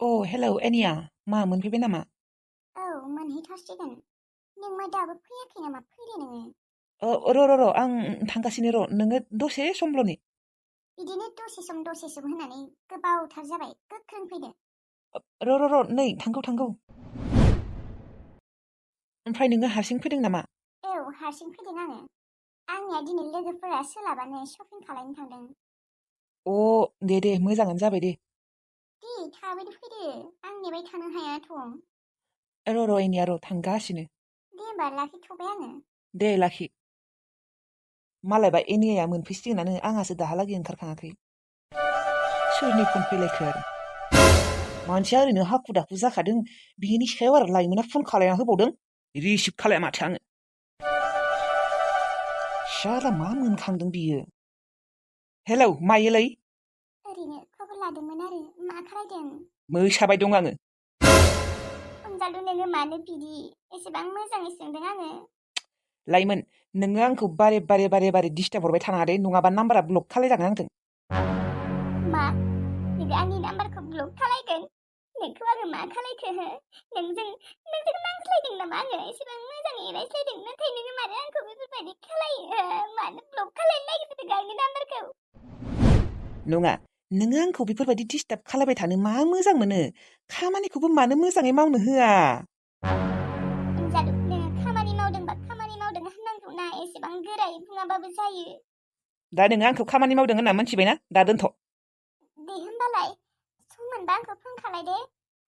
Hello anyway मा मोनफैबाय नामा? औ मोनहैथारसिगोन। नों दाबो फैयाखै नामा? फैदो नोङो। र' आं थांगासिनो नोङो दसे समल' ने। बिदिनो दसे सम होननानै गोबावथार जाबाय। गोख्रों फैदो। र' नै थांगौ। ओमफ्राय नोङो हारसिं फैदों नामा? औ हारसिं फैदों आङो। आंनिया दिनै लोगोफोरा सोलाबानो शपिं खालामनो थांदों। दे मोजाङानो जाबाय दे। दे थाबैनो फैदो। आं नेबाय थानो हायाथ'। र' एनिया थांगासिनो। दे होमबा लाखिथ'बाय आङो। दे लाखि। मालायबा एनियाया मोनफैसिगोनानो आंहासो दाहालागै ओंखारखाङाखै। सोरनि फन फैलायखो आरो? मानसिया ओरैनो हाखु दाखु जाखादों बिनि सायाव आरो लाइमोना फन खालायना होबावदों। रिसिभ खालाया माथो आङो। शाला मा मोनखांदों बियो? हेलौ मायोलै? ओरैनो खबर लादोंमोन आरो। मा खालायदों? मोसाबाय दं आङो। अनजालु नोङो मानो बिदि? एसेबां मोजाङै सोंदों आङो। लाइमोन नोङो आंखौ बारे डिस्टार्ब हरबाय थानाङा दे, नङाबा नाम्बारा ब्लक खालायजागोन आंजों। मा? नोङो आंनि नाम्बारखौ ब्लक खालायगोन? नोंखौ आङो मा खालायखो हो? नोंजों नांज्लायदों नामा आङो? एसेबां मोजाङै रायज्लायदों, नाथाय नोङो मानो आंखौ बेफोरबायदि खालायो? मानो ब्लक खालायनो नागिरदों आंनि नाम्बारखौ? नङा, नोङो आंखौ बेफोरबायदि डिस्टार्ब खालायबाय थानो मा मोजां मोनो? खामानिखौबो मानो मोजाङै मावनो होआ? अनजालु नोङो खामानि मावदोंबा खामानि मावदों होननांगौ ना, एसेबां गोरायै बुङाबाबो जायो। दा नोङो आंखौ खामानि मावदों होनना मोनथिबायना? दा दोनथ'। दे होमबालाय सम मोनबा आंखौ फन खालायदे,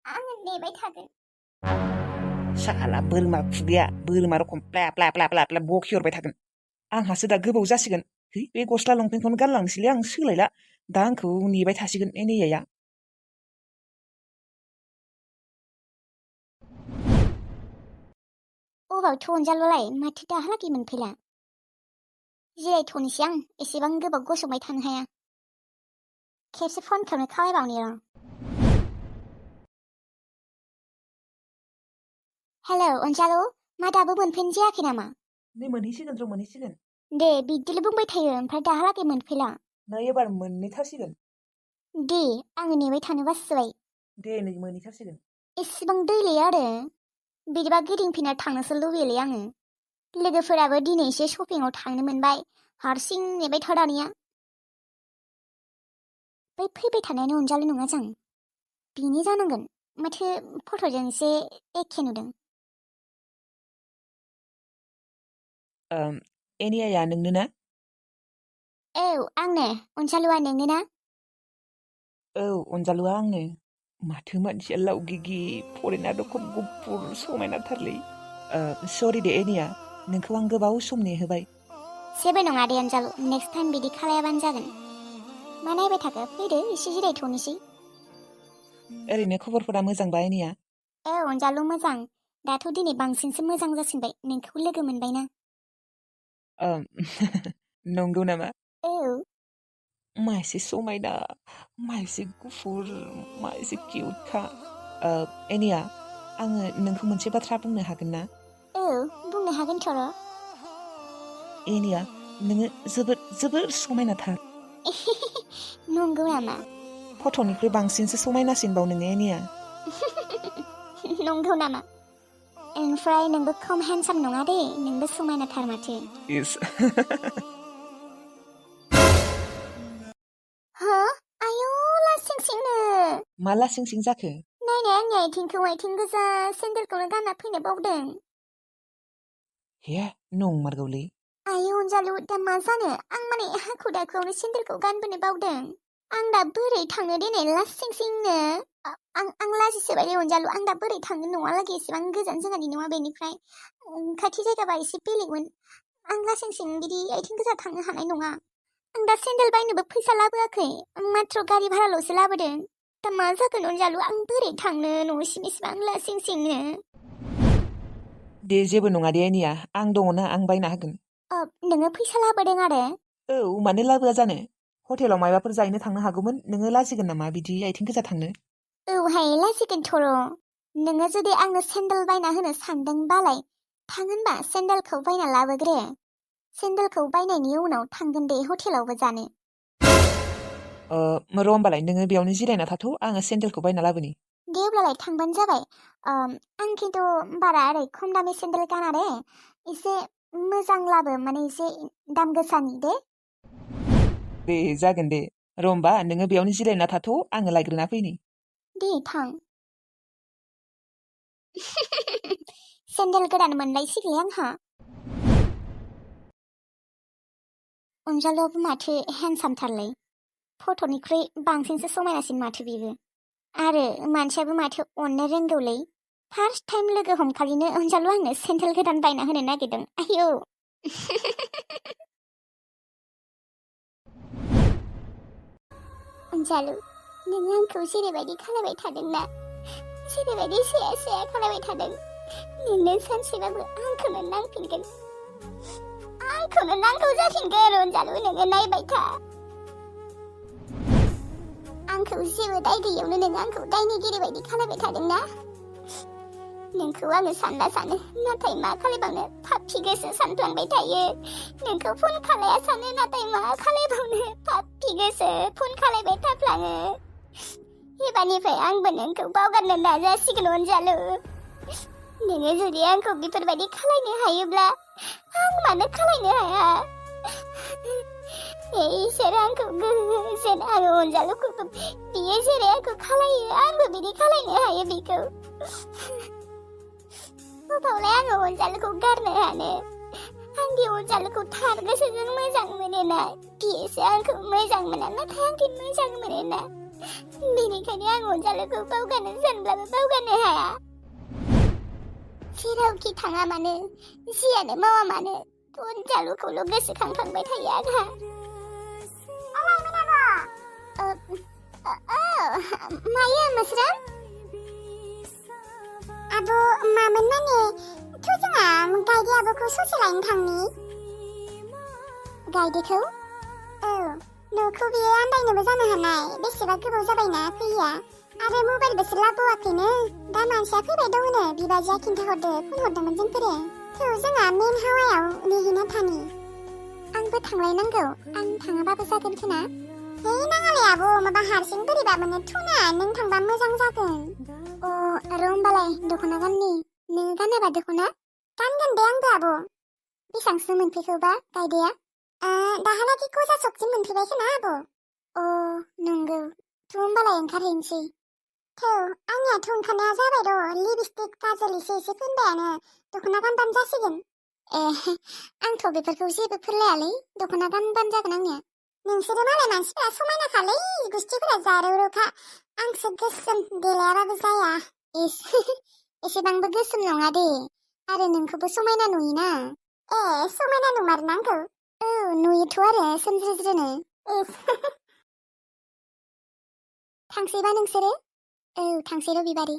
आङो नेबाय थागोन। साला बोरमा खुदिया, बोरमा रखम प्ला बखिहरबाय थागोन। आंहासो दा गोबाव जासिगोन। बे गस्ला लंपेन्टखौनो गानलांसैलै आं, सोलायला। दा आंखौ नेबाय थासिगोन एनियाया। अबावथो अनजालुलाय? माथो दाहालागै मोनफैला? जिरायथ'नोसै आं, एसेबां गोबाव गसंबाय थानो हाया। खेबसे फनखौनो खालायबावनि र'। हेलौ अनजालु, मा दाबो मोनफैनो जायाखै नामा? नै मोनहैसिगोन। दे बिदिल' बुंबाय थायो, ओमफ्राय दाहालागै मोनफैला। नै एबार मोनहैथारसिगोन। दे आङो नेबाय थानो बासिबाय। दे नै मोनहैथारसिगोन। एसेबां दैले आरो? बिदिबा गिदिंफिनना थांनोसो लुबैयोलै आङो। लोगोफोराबो दिनै एसे शपिंआव थांनो मोनबाय, हारसिं नेबाय था दानिया। बै फैबाय थानायानो अनजालु नङा जां? बिनि जानांगोन, माथो फट'जों एसे एखे नुदों। एनियाया नोंनो ना? औ आंनो। अनजालुआ नोंनो ना? औ अनजालुआ आंनो। माथो मानसिया लावगिगि, फरेना रखम गुफुर समायनाथारलै। सरि दे एनिया, नोंखौ आं गोबाव सम नेहोबाय। जेबो नङा दे अनजालु, नेक्स्ट टाइम बिदि खालायाबानो जागोन। मा नायबाय थाखो? फैदो एसे जिरायथ'नोसै। ओरैनो खबरफोरा मोजांबा एनिया? औ अनजालु मोजां। दाथ' दिनै बांसिनसो मोजां जासिनबाय, नोंखौ लोगो मोनबायना। नंगौ नामा? औ। मा एसे समायना, मा एसे गुफुर, मा एसे किउटखा। एनिया, आङो नोंखौ मोनसे बाथ्रा बुंनो हागोन ना? औ बुंनो हागोन थर'। एनिया, नोङो जोबोर समायनाथार। नंगौ नामा? फट'निख्रुइ बांसिनसो समायनासिनबाव नोङो एनिया। नंगौ नामा? ओमफ्राय नोंबो खम हेन्डसाम नङा दे, नोंबो समायनाथार माथो। इस। हो? आयौ लासिंसिंनो। मा लासिंसिं जाखो? नायनाय आंनि आथिं गोजा सेन्देलखौनो गानना फैनो बावदों। हे नंमारगौलै। आयौ अनजालु, दा मा जानो? आं माने हाखु दाखुआवनो सेन्देलखौ गानबोनो बावदों। आं दा बोरै थांनो देनाय लासिंसिंनो? आं लाजिसोबाय दे अनजालु, आं दा बोरै थांगोन न'आलागै? एसेबां गोजान जोंहानि न'आ बेनिफ्राय। खाथि जायगाबा एसे बेलेगमोन। आं लासिंसिं बिदि आथिं गोजा थांनो हानाय नङा। आं दा सेन्देल बायनोबो फैसा लाबोआखै, माथ्र' गारि भाराल'सो लाबोदों। दा मा जागोन अनजालु? आं बोरै थांनो न'सिम एसेबां लासिंसिंनो? दे जेबो नङा दे एनिया, आं दङना, आं बायना होगोन। नोङो फैसा लाबोदों आरो? औ, मानो लाबोआ जानो? हटेलाव मायबाफोर जाहैनो थांनो हागौमोन, नोङो लाजिगोन नामा बिदि आथिं गोजा थांनो? औहाय लाजिगोन थर'। नोङो जुदि आंनो सेन्देल बायना होनो सानदोंबालाय, थां होनबा सेन्देलखौ बायना लाबोग्रो। सेन्देलखौ बायनायनि उनाव थांगोन दे हटेलावबो जानो। र' होमबालाय नोङो बेयावनो जिरायना थाथ', आङो सेन्देलखौ बायना लाबोनि। दे अब्लालाय थांबानो जाबाय। आं खिन्थु बारा ओरै खम दामि सेन्देल गाना दे। एसे मोजां लाबो, माने एसे दाम गोसानि दे। दे जागोन दे। र' होमबा नोङो बेयावनो जिरायना थाथ', आङो लायग्रोना फैनि। दे थां। सेन्देल गोदान मोनलायसिगोनलै आंहा। अनजालुआबो माथो हेन्डसामथारलै। फट'निख्रुइ बांसिनसो समायनासिन माथो बेबो। आरो मानसियाबो माथो अननो रोंगौलै। फार्स्ट टाइम लोगो हमखालिनो अनजालु आंनो सेन्देल गोदान बायना होनो नागिरदों। आयौ। अनजालु, नोङो आंखौ जेरैबायदि खालायबाय थादोंना, जेरैबायदि सेया सेया खालायबाय थादों, नोंनो सानसेबाबो आंखौनो नांफिनगोन। आंखौनो नांगौ जाफिनगोन अनजालु, नोङो नायबाय था। आंखौ जेबो दाय गैयैयावनो नों आंखौ दायनिगिरि बायदि खालायबाय थादोंना। नोंखौ आङो सानना सानो, नाथाय मा खालायबावनो, पापि गोसो सानफ्लांबाय थायो। नोंखौ फन खालाया सानो, नाथाय मा खालायबावनो, पापि गोसो फन खालायबाय थाफ्लाङो। एबारनिफ्राय आंबो नोंखौ बावगारनो नाजासिगोन अनजालु। नोङो जुदि आंखौ बेफोरबायदि खालायनो हायोब्ला आं मानो खालायनो हाया। इसोर आंखौ गोजोन, आङो अनजालुखौ बियो जेरै आंखौ खालायो आंबो बिदि खालायनो हायो बिखौ। अबावलाय आङो अनजालुखौ गारनो हानो। आंनि अनजालुखौ थार गोसोजों मोजां मोनोना, बियोसो आंखौ मोजां मोना, नाथाय आंखौ मोजां मोनोना। बेनिखायनो आं अनजालुखौ बावगारनो सानब्लाबो बावगारनो हाया। जेरावखि थाङा मानो, जियानो मावा मानो, अनजालुखौल' गोसोखांफ्लांबाय थायो आंहा। मायो मोस्रोम? आब' मामोन माने, जोंहा गायदे आब'खौ ससे लायनो थांनि। गायदेखौ? औ, न'खौ बियो आन्दायनोबो जानो हानाय, बेसेबा गोबाव जाबायना फैया। आरो मबाइलबोसो लाबोवाखैनो। दा मानसिया फैबाय दङनो, बिबाजैया खिन्थाहरदो, फन हरदोंमोन जोंफोरो। जोंहा मेन हावायाव नेहैना थानि। आंबो थांलायनांगौ, आं थाङाबाबो जागोन खोना? हे नाङालै आब', माबा हारसिं बोरैबा मोनो थुना, नों थांबा मोजां जागोन। र' होमबालाय दख'ना गाननि। नों गानाबा दख'ना? गानगोन दे आंबो आब'। बेसांसो मोनफैखोबा गायदेया? दाहालागि गजा सकसिम मोनफैबाय खोना आब'? नंगौ। थ' होमबालाय ओंखारहैनोसै। आंनियाथ' ओंखारनाया जाबाय र', लिपस्टिक काजल एसे फोनबायानो, दख'ना गानबानो जासिगोन। आंथ' बेफोरखौ जेबो फोनलायालै, दख'ना गानबानो जागोन आंनिया। नोंसोरो मालाय मानसिफोरा समायनाखालै, गुस्थिफोरा जारौरौखा, आंसो गोसोम, देलायाबाबो जाया। एसेबांबो गोसोम नङा दे, आरो नोंखौबो समायना नुयोना। समायना नुमारोना आंखौ? औ, नुयोथ' आरो सोमज्रोज्रोनो। थांसैबा नोंसोरो? औ, थांसै रबिबारै।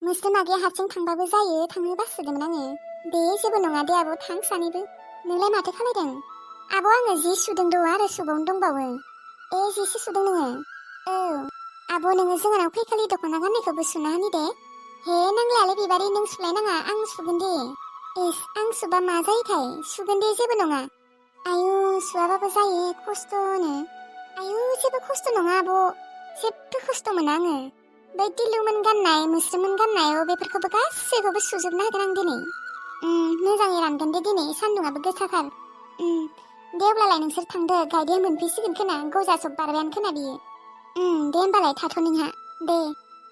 मोस्रोम आगैया हारसिं थांबाबो जायो, थांनो बासोदोंमोन आङो। दे जेबो नङा दे आब', थां सानैबो। नोंलाय माथो खालायदों? आब' आङो जि सुदों द' आरो सुबावनो दंबावो। जिसो सुदों नोङो? औ, आब' नोङो जोंहानाव फैखालि दख'ना गाननायखौबो सुना होनि दे। हे नांलायालै बिबारि, नों सुलायनाङा, आं सुगोन दे। आं सुबा मा जायोथाय? सुगोन दे, जेबो नङा। आयु, सुवाबाबो जायो, खस्थ'नो। आयु, जेबो खस्थ' नङा आब', जेबो खस्थ' मोना आङो। बै दिलुमोन गाननाय, मोस्रोमोन गाननाय, बेफोरखौबो गासैखौबो सुजोबना होगोन आं दिनै। मोजाङै रानगोन दे दिनै, सान्दुङाबो गोसाथार। दे अब्लालाय नोंसोर थांदो, गायदेया मोनफैसिगोन खोना, गजा सब बारबायानो खोना बियो। दे होमबालाय थाथ' नोंहा। दे।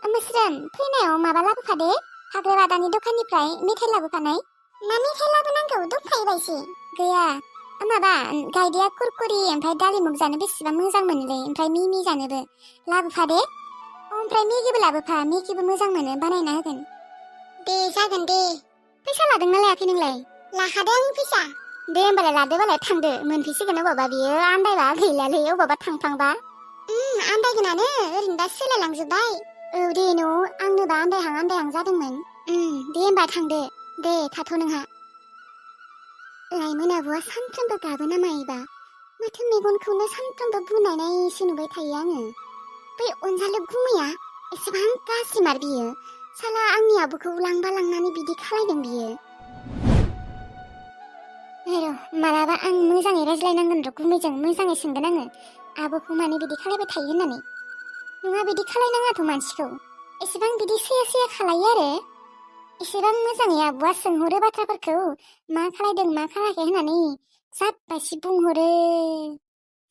मोस्रोम, फैनायाव माबा लाबोफादे, हाग्राबादानि दखाननिफ्राय मेथाइ लाबोफानाय। मा मेथाइ लाबोनांगौ, दंखायो बायसो। गैया। माबा, गायदेया कुरकुरि ओमफ्राय दालिमुग जानो बेसेबा मोजां मोनोलै, ओमफ्राय मिमि जानोबो। लाबोफादे। ओमफ्राय मेगिबो लाबोफा, मेगिबो मोजां मोनो, बानायना होगोन। दे जागोन दे। फैसा लादोंना लायाखै नोंलाय? लाखादों फैसा। दे होमबालाय लादोबालाय थांदो, मोनफैसिगोन अबावबा बियो आन्दायबा गैलालै, अबावबा थांफ्लांबा। आन्दायगोनानो, ओरैनो दा सोलायलांजोब्बाय। औ दे, न'आव आंनोबा आन्दायहां जादोंमोन। दे होमबा थांदो। दे थाथ' नोंहा। लाइमोन आब'आ सानफ्रोमबो गाबोना मायोबा, माथो मेगनखौनो सानफ्रोमबो बुनायनायसो नुबाय थायो आङो। बै अनजालु गुमैया एसेबां गाज्रिमार बियो, साला आंनि आब'खौ लांबा लांनानै बिदि खालायदों बियो। मालाबा आं मोजाङै रायज्लायनांगोन र' गुमैजों, मोजाङै सोंगोन आङो, आब'खौ मानो बिदि खालायबाय थायो होननानै। नङा बिदि खालायनाङाथ' मानसिखौ। एसेबां बिदि सैया खालायो आरो एसेबां मोजाङै आब'आ सोंहरो बाथ्राफोरखौ मा खालायदों मा खालायाखै होननानै जाब्बासि बुंहरो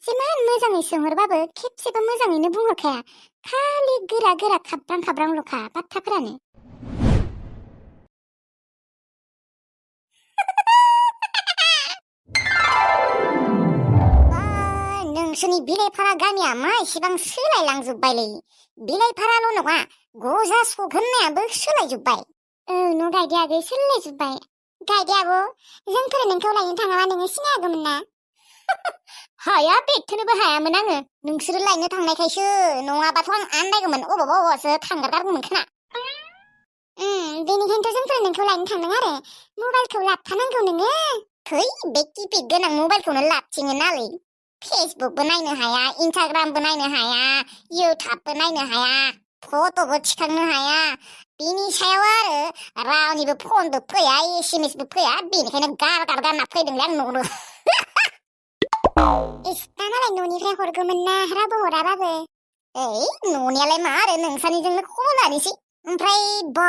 जिमान मोजाङै सोंहरबाबो खेबसेबो मोजाङैनो बुंहरखाया खालि गोरा गोरा खाब्रांल'खा बाथ्राफोरानो नोंसोरनि बिलाइफारा गामिया मा एसेबां सोलायलांजोब्बायलै बिलाइफाराल' नङा गजा सगोननायाबो सोलायजोब्बाय न' गायदे आगै सोलायजोब्बाय गायदे आब' जोंफोर नोंखौ लायनो थाङाबा नोङो सिनायगौमोन ना हाया बेथनोबो हायामोन आङो नोंसोरो लायनो थांनायखायसो नङाबाथ' आं आन्दायगौमोन अबावबासो थांगारगारगौमोन खोना बेनिखायनोथ' जोंफोर नोंखौ लायनो थांदों आरो मबाइलखौ लाबफानांगौ नोङो थै बे किपेड गोनां मबाइलखौनो लाबथिङो नालै फेसबुकबो नायनो हाया इन्स्टाग्रामबो नायनो हाया इउटुबबो नायनो हाया फट'बो थिखांनो हाया बिनि सायाव आरो रावनिबो फनबो फैया एसएमएसबो फैया बेनिखायनो गारना फैदोंलै आं न'नो दानालाय न'निफ्राय हरगौमोन ना रावबो हराबाबो न'नियालाय मा आरो नोंसानिजोंनो खमलानोसै ओमफ्राय बा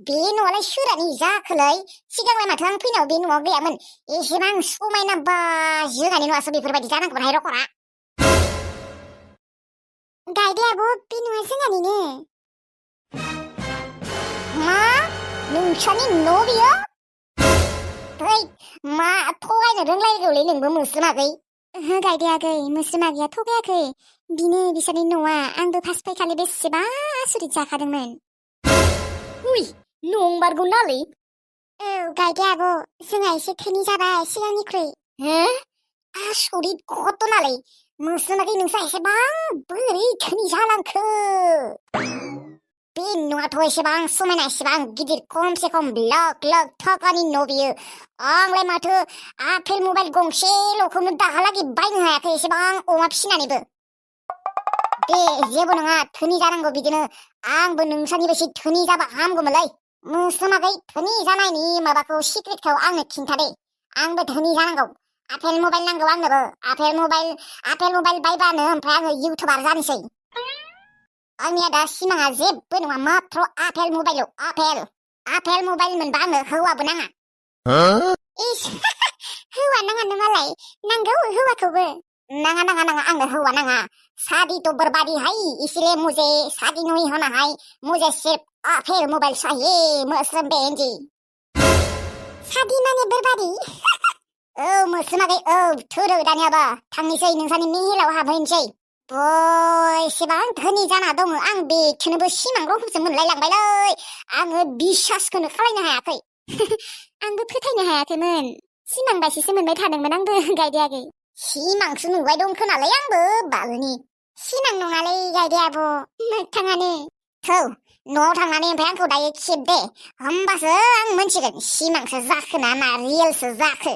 बे न'आलाय सोरानि जाखोलै सिगांलाय माथो आं फैनायाव बे न'आव गैयामोन एसेबां समायना बा जोंहानि न'आसो बेफोरबायदि जानांगौमोनहाय रखरा गायदे आब' बे न'आ जोंहानिनो मा नोंसानि न' बियो मा थगायनो रोंलायगौलै नोंबो मोस्रोमागै ओहो गायदे आगै मोस्रोमागैया थगायाखै बिनो बिसोरनि न'आ आंबो फार्स्ट फैखालि बेसेबा आसरित जाखादोंमोन उइ नंमारगौ नालै औ गायदे आब' जोंहा एसे धोनि जाबाय सिगांनिख्रुइ आसरित घटनालै मोस्रोमागै नोंसा एसेबां बोरै धोनि जालांखो बे न'आथ' एसेबां समायना एसेबां गिदिर खमसे खम लाख लाख थाखानि न' बियो आंलाय माथो आपेल मबाइल गंसेल'खौनो दाहालागै बायनो हायाखै एसेबां अमा फिसिनानैबो दे जेबो नङा धोनि जानांगौ बिदिनो आंबो नोंसानि बायदि धोनि जाबा हामगौमोनलै मोस्रोमागै धोनि जानायनि माबाखौ सिक्रेटखौ आंनो खिन्थादे आंबो धोनि जानांगौ आपेल मबाइल नांगौ आंनोबो आपेल मबाइल बायबानो ओमफ्राय आङो इउटुबार जानोसै आंनिया दा सिमाङा जेबो नङा माथ्र आपेल मबाइल मबाइल मोनबा आंनो हौवाबो नाङा इस हौवा नाङानो मालाय नांगौ हौवाखौबो नाङा आंनो हौवा नाङा शादी तो बर्बादी है इसलिए मुझे शादी नहीं होना है मुझे सिर्फ आपेल मोबाइल चाहिए मोस्रोम बहन जी शादी माने बर्बादी औ मोस्रोमागै औ थोरो दानियाबा थांनोसै नोंसानि मेहेलाव हाबहैनोसै एसेबां धोनि जाना दङ आं बेखौनोबो सिमां रखमसो मोनलायलांबायलै आङो बिसासखौनो खालायनो हायाखै आंबो फोथायनो हायाखैमोन सिमां बायदिसो मोनबाय थादोंमोन आंबो गायदे आगै सिमांसो नुबाय दं खोनालै आंबो बालनि सिमां नङालै गायदे आब' मोगथाङानो थौ न'आव थांनानै ओमफ्राय आंखौ दायो खेब दे होमबासो आं मोनथिगोन सिमांसो जाखो ना रियेलसो जाखो